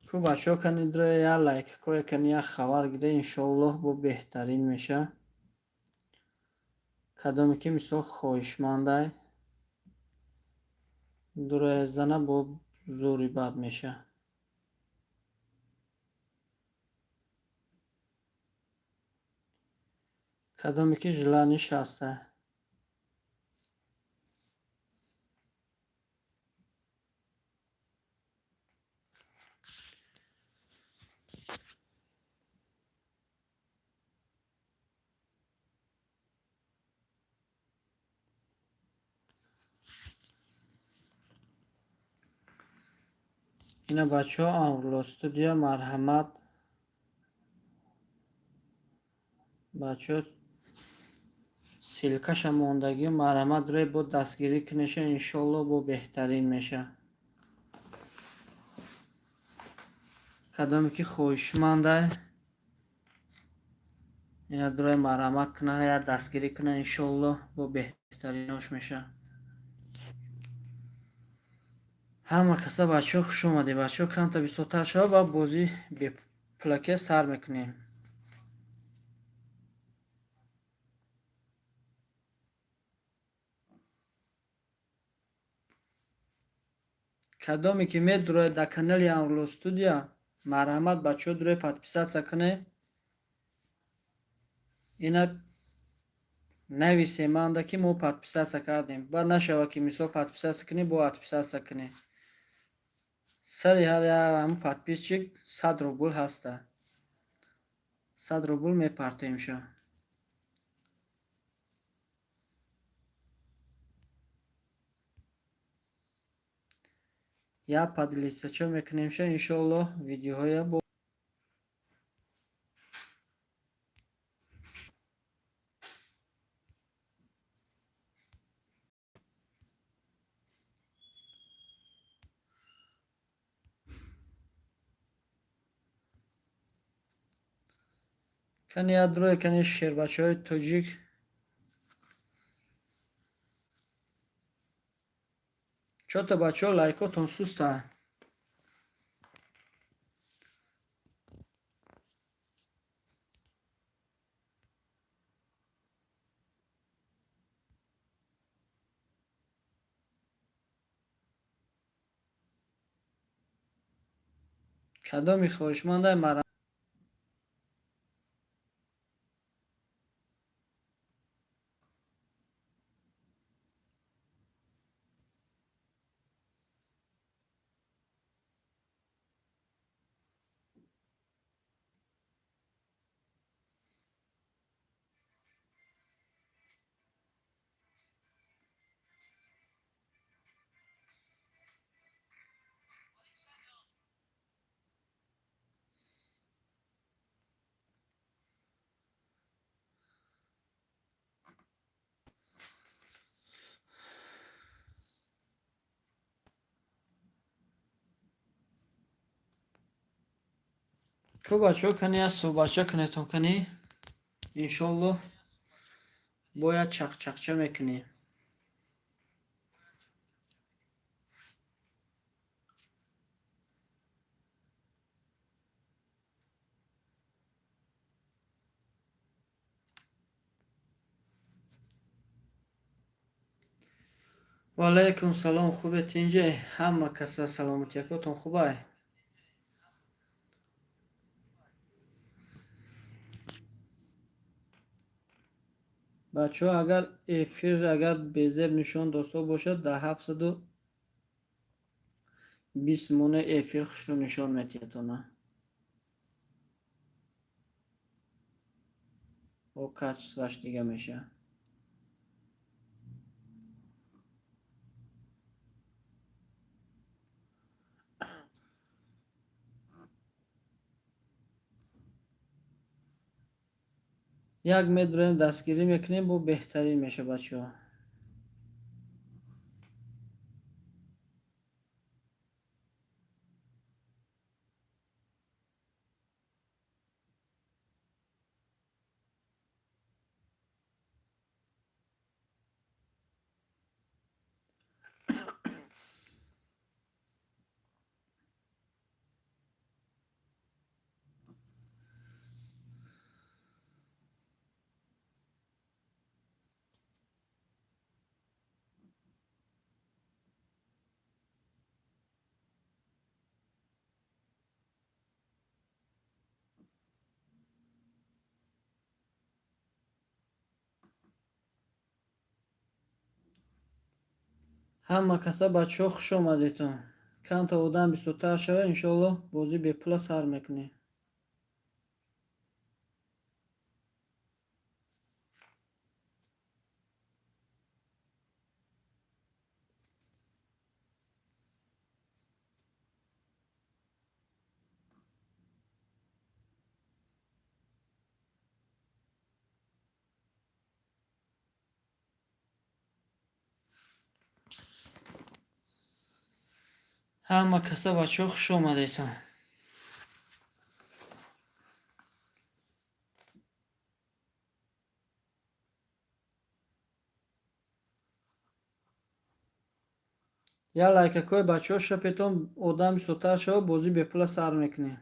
Ку бачаҳо, кани я лайк кое, кани як хабар гире, иншоаллоҳ, бо беҳтарин меша. Кадоме ки мисол хоҳишмандай, дуроя зана, бо зури бад меша. Кадоме ки желание ш ҳаста. Ина бачаҳо, Амрулло студия, марҳамат, бачаҳо, ссылка ша мондагӣ, марҳамат, рӯй бо дастгирӣ кунеша, иншоалло, бо беҳтарин меша. Кадоме ки хоҳишмандай, ина дурой марҳамат куна, як дастгирӣ куна, иншоалло, бо беҳтаринош меша. Ҳама каса, бачаҳо, хуш омадед. Бачаҳо, камта бисёртар шава ва бозӣ бепулаке сар мекунем. Кадоме ки медурояд дар канали Амрулло студия, марҳамат, бачаҳо, дурои подписаться кунед. Ина нависем манда, ки мо подписаться кардем. Баъд нашава, ки мисол подписаться кунӣ, бо отписаться кунӣ. Сари ҳар як ҳамн подписчик 100 рубл ҳаста, 100 рубл мепартоемша. Як поделиться чо мекунемша, иншоаллоҳ, видеоҳоя бо кани ядрое, кани шербачаҳои тоҷик. Чото, бачаҳо, лайкотон суста. Кадоми хоҳишмандай, мара. Ку, бачаҳо, кани як суҳбатча кунетон, кани, иншоаллоҳ, бояд чақчақча мекунем. Ваалайкум салом, хубе, тинҷе? Ҳама каса саломатиякотон хубай? Бачаҳо, агар эфир агар безеб нишон доста бошад, дар 720 моне эфир хушро нишон медиҳадона. Бо качество ш дига мешавад. Як медроем, дастгирӣ мекунем, бо беҳтарин меша, бачаҳо. Ҳама каса, бачаҳо, хуш омадедтон. Камта одам бисёртар шава, иншоаллоҳ, бозӣ бепула сар мекунем. Ҳама каса, бачаҳо, хуш омадедтон. Як лайкакҳои бачаҳо шапетон, одам бисёртар шава, бозӣ бепула сар мекунем.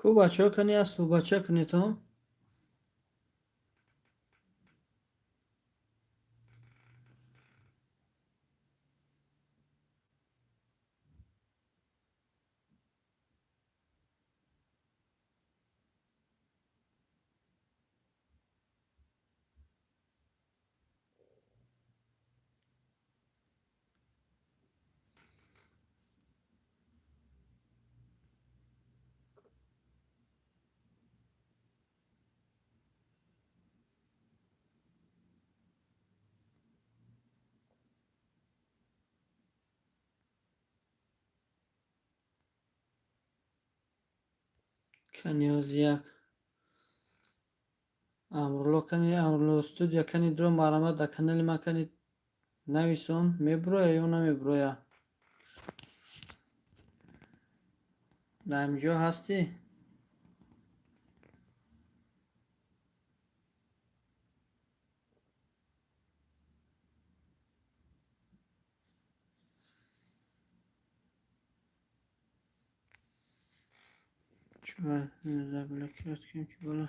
Ку, бачаҳо, кани аз суҳбатча кунедон. Кани ҳози як Амрулло, кани Амрулло студия, кани дро, марҳамат, дар канали ман кани нависон, мебуроя ё намебуроя? Дар ҳаминҷо ҳастӣ? Чӣ заблокировать кунем, чӣ бола?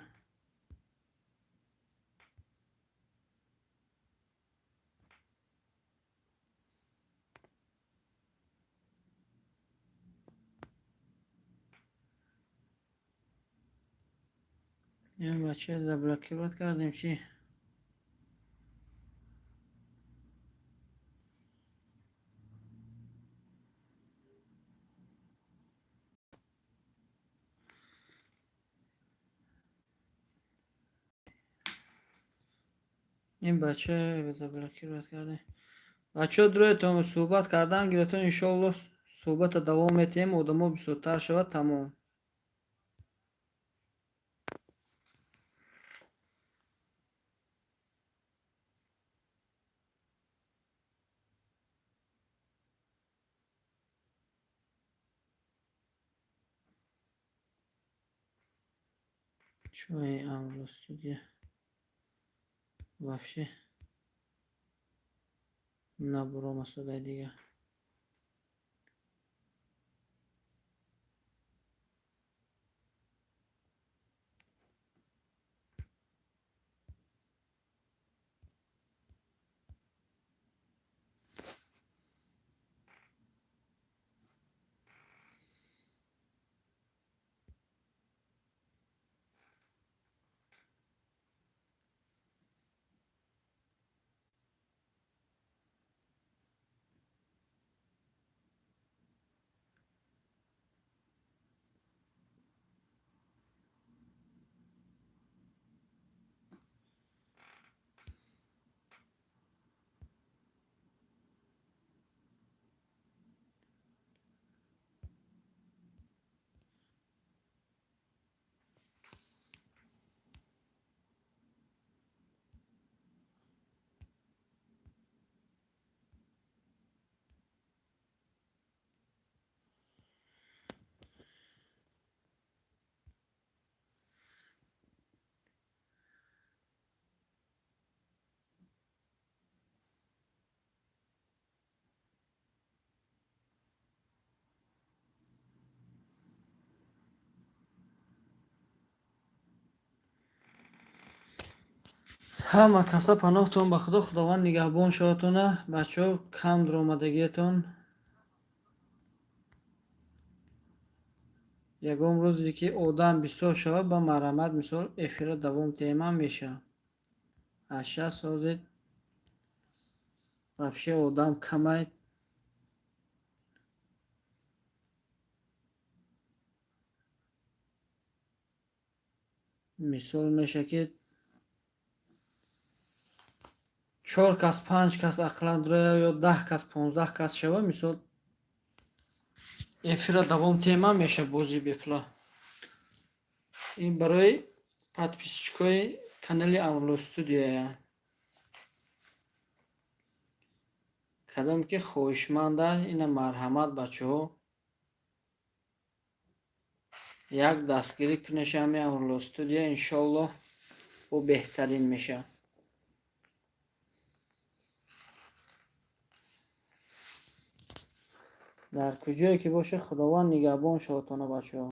Ин бача заблокировать кардем, чӣ? Ин бача заблокировать кардем. Бачаҳо, дуроятон, суҳбат кардан гиратон, иншоаллоҳ, суҳбата давом метиҳем, одамо бисёртар шавад, тамом. Чӯи Амрулло студия вообще набуромасодай дига. Ҳама каса паноҳтон ба Худо, Худованд нигаҳбон шаватона. Бачаҳо, кам дуромадагиятон. Ягон рӯзе ки одам бисёр шавад, ба марҳамат, мисол, эфира давом темам мешавад. Аша созед, вообще одам камай. Мисол меша ки 4 кас, 5 кас ақлан дуроя ё 10 кас, 15 кас шава, мисол эфира давом тема меша бози бепула. Ин барои подписчикои канали Амрулло студияя. Кадом ки хоҳишманда, ина марҳамат, бачаҳо. Як дастгирӣ кунеша ҳами Амрулло студия, иншоаллоҳ ӯ беҳтарин мешавад. Дар куҷое ки бошед, Худованд нигаҳбон шаватона, бачаҳо.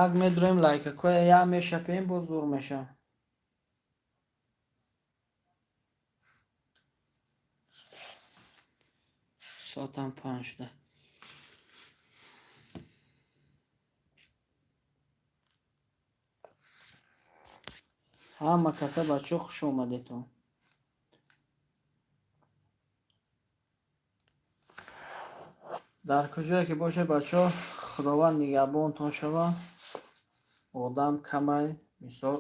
Як медроем, лайкакоя як мешапем, боз зур мешавад. Соатам 5 шуда. Ҳама каса, бачаҳо, хуш омадетон. Дар куҷое ки бошед, бачаҳо, Худованд нигаҳбонтон шавад. Одам камай, мисол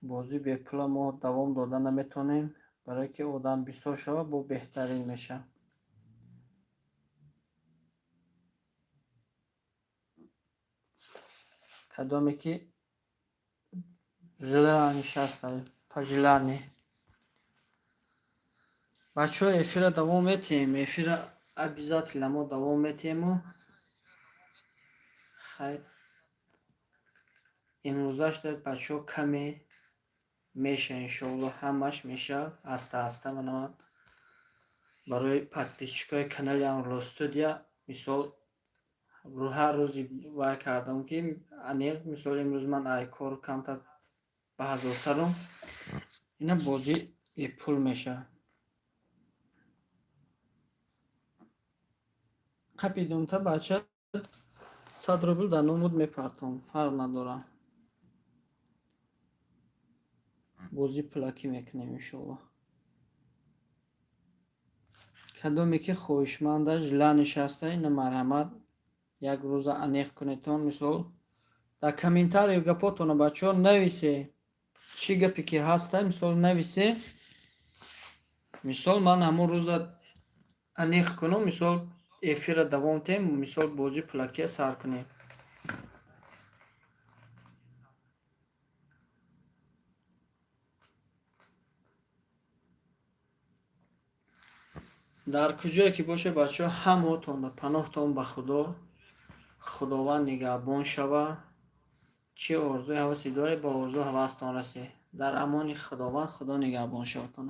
бозӣ бепула мо давом дода наметавонем, барое ки одам бисёр шавад, бо беҳтарин мешавад. Кадоме ки желание ҳаста, пожелание. Бачаҳо, эфира давом метиҳем, эфира обязательно мо давом метиҳему. Хайр, имрӯзаш бачаҳо каме меша, иншоаллоҳ ҳамаш меша, аста аста. Мана ман барои подписчикои канали Амрулло студия, мисол, ҳар рӯзи вай кардам ки аниқ, мисол, имрӯз ман ай кор камтар ба ҳазортарум, ина бозӣ бепул мешавад. Қапидумта, бача, 100 рубл дар номуд мепартом, фарқ надорад. Бозӣ пулакӣ мекунем, иншоаллоҳ. Кадоме ки хоҳишманда, желание ҳаста, ина марҳамат, як рӯза аниқ кунедтон, мисол дар комментарий гапотона, бачаҳо, нависе, чӣ гапе ки ҳаста, мисол, нависе. Мисол, ман ҳамон рӯза аниқ кунам, мисол, эфира давом тем, мисол, бозӣ пулакия сар кунем. Дар куҷое ки боше, бачаҳо, ҳамаотон ба паноҳтон ба Худо. Худованд нигаҳбон шава. Чӣ орзуи ҳавасе доред, ба орзу ҳавастон расед. Дар амони Худованд, Худо нигаҳбон шаватон.